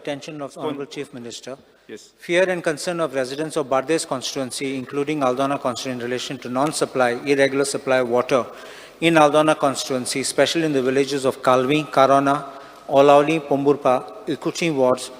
Attention of Honorable Chief Minister. Yes. Fear and concern of residents of Bardez constituency, including Aldona constituency, in relation to non-supply, irregular supply of water in Aldona constituency, especially in the villages of Kalvi, Karona, Olauli, Pomburpa, Ikuchi wards,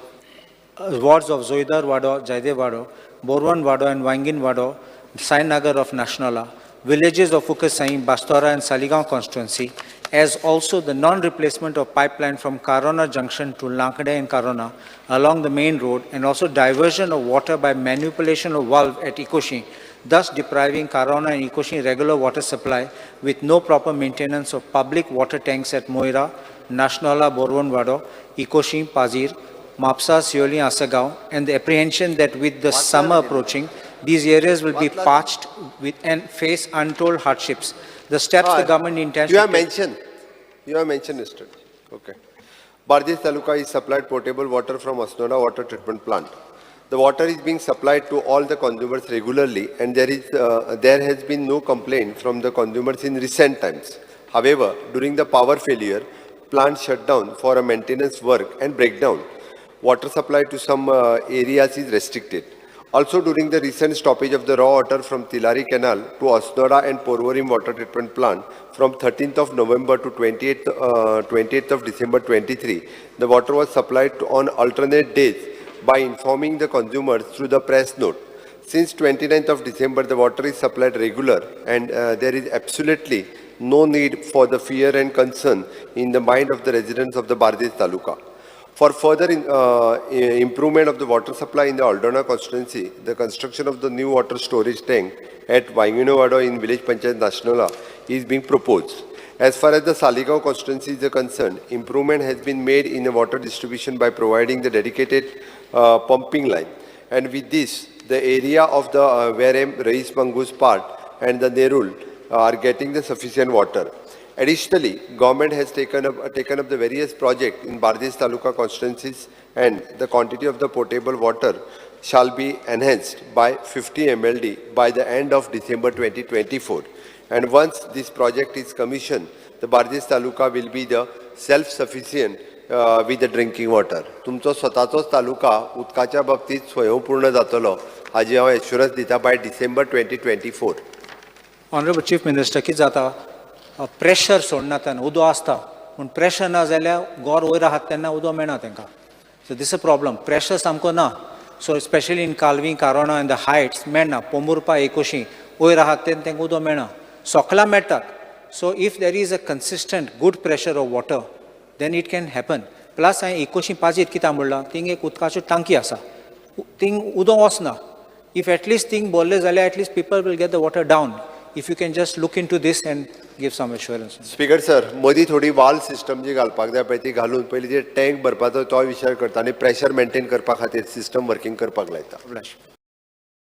wards of Zoidar Wado, Jaidev Wado, Borwan Wado and Wangin Wado, Sainagar of Nationala, villages of Ukasai, Bastora and Saligaon constituency, as also the non-replacement of pipeline from Karona Junction to Lankade and Karona along the main road, and also diversion of water by manipulation of valve at Ikoshi, thus depriving Karona and Ikoshi regular water supply with no proper maintenance of public water tanks at Moira, Nationala, Borwan Wado, Ikoshi, Pazir, Mapsa, Sioli, Asagaon, and the apprehension that with the summer approaching, these areas will be parched with and face untold hardships. The steps the government intends You to have take. Mentioned, you have mentioned, Mr. Okay. Bardez Taluka is supplied potable water from Assonora water treatment plant. The water is being supplied to all the consumers regularly and there has been no complaint from the consumers in recent times. However, during the power failure, plant shut down for a maintenance work and breakdown. Water supply to some areas is restricted. Also, during the recent stoppage of the raw water from Tilari Canal to Assonora and Porvorim water treatment plant from 13th of November to 28th of December 23, the water was supplied on alternate days by informing the consumers through the press note. Since 29th of December, the water is supplied regular and there is absolutely no need for the fear and concern in the mind of the residents of the Bardez Taluka. For further improvement of the water supply in the Aldona constituency, the construction of the new water storage tank at Vainguinim in village Panchayat Nationala is being proposed. As far as the Saligao constituency is concerned, improvement has been made in the water distribution by providing the dedicated pumping line. And with this, the area of the Verem, Reis Mangus part and the Nerul are getting the sufficient water. Additionally, government has taken up the various projects in Bardez Taluka constituencies and the quantity of the potable water shall be enhanced by 50 MLD by the end of December 2024. And once this project is commissioned, the Bardez Taluka will be the self-sufficient with the drinking water. तुमचो स्वताचोच तालुका उदकाच्या बाबतीत स्वयंपूर्ण जातलो हाजी हांव assurance दिता by December 2024. Honorable Chief Minister, कितें जाता, प्रेशर सोडना तेन्ना उदक आसता पूण प्रेशर ना जाल्यार गोर वयर आहात तेन्ना उदक मेळना तांकां. So this a problem, pressure सामको ना. So specially in Calvim, Carona and the heights मेळना. पोंबुर्पा, एकोशी वयर आहात तेन्ना तांकां उदक मेळना, सोकला मेळटात. So if there is a consistent good pressure of water, then it can happen. Plus हांवें एकोशी पाजीर कित्याक म्हणलां, थिंग एक उदकाच्यो टांकी आसा, थिंग उदक वचना. If at least thing भरलें जाल्यार at least people will get the water down. If you can just look into this and give some assurance. Speaker sir, मदीं थोडी वाल सिस्टम जी घालपाक जाय पळय ती घालून पयलीं जे टँक भरपाचो तो विचार करता आनी प्रेशर मेंटेन करपा खातीर सिस्टम वर्किंग करपाक लायता.